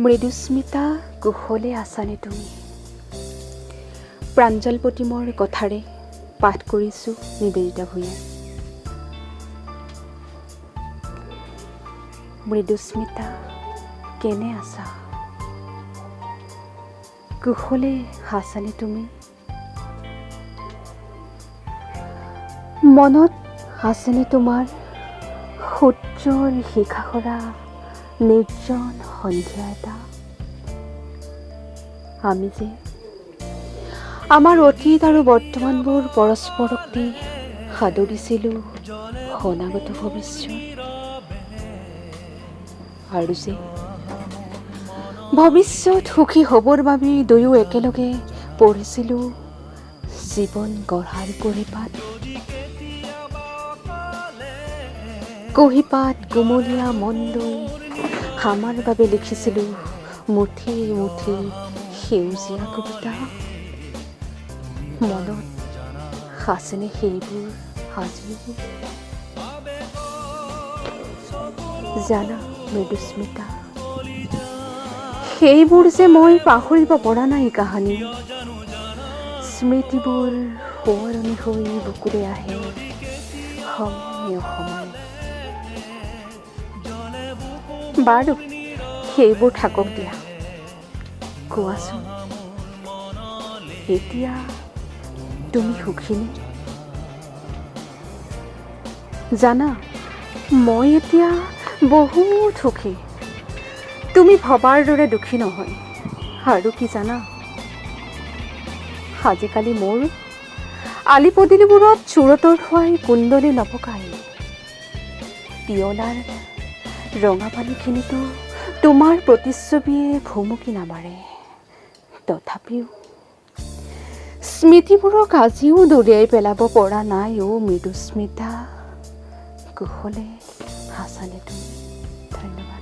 মৃদুস্মিতা, কুশলে আছানে তুমি? প্ৰাঞ্জল প্ৰতিমৰ কথাৰে পাঠ কৰিছোঁ নিবেদিতা ভূঞাই। মৃদুস্মিতা, কেনে আছা? কুশলে আছানে তুমি? মনত আছেনে তোমাৰ সূৰ্যৰ শিখা সৰা নিৰ্জন সন্ধিয়া এটা? আমি যে আমাৰ অতীত আৰু বৰ্তমানবোৰ পৰস্পৰক দি সাদৰিছিলোঁ অনাগত ভৱিষ্যত, আৰু যে ভৱিষ্যত সুখী হ'বৰ বাবে দুয়ো একেলগে পঢ়িছিলোঁ জীৱন গঢ়াৰ কুঁহিপাত। কুঁহিপাত কুমলীয়া মন লৈ আমাৰ বাবে লিখিছিলোঁ মুঠি মুঠি সেউজীয়া কবিতা। মনত আছেনে সেইবোৰ আজিও? জানা মৃদুস্মিতা, সেইবোৰ যে মই পাহৰিব পৰা নাই কাহানিও। স্মৃতিবোৰ সোঁৱৰণি হৈ বুকুৰে আহে সময়ে অসময়ে। বাৰু, সেইবোৰ থাকক দিয়া। কোৱাচোন, এতিয়া তুমি সুখীনে? জানা, মই এতিয়া বহুত সুখী। তুমি ভবাৰ দৰে দুখী নহয়। আৰু কি জানা, আজিকালি মোৰ আলি পদূলিবোৰত চুৰটৰ ধোঁৱাই কুণ্ডলী নপকায়। পিয়লাৰ ৰঙা পানীখিনিতো তোমাৰ প্ৰতিচ্ছবিয়ে ভুমুকি নামাৰে। তথাপিও স্মৃতিবোৰক আজিও দলিয়াই পেলাব পৰা নাই। অ' মৃদুস্মিতা, কুশলে আছানে তুমি? ধন্যবাদ।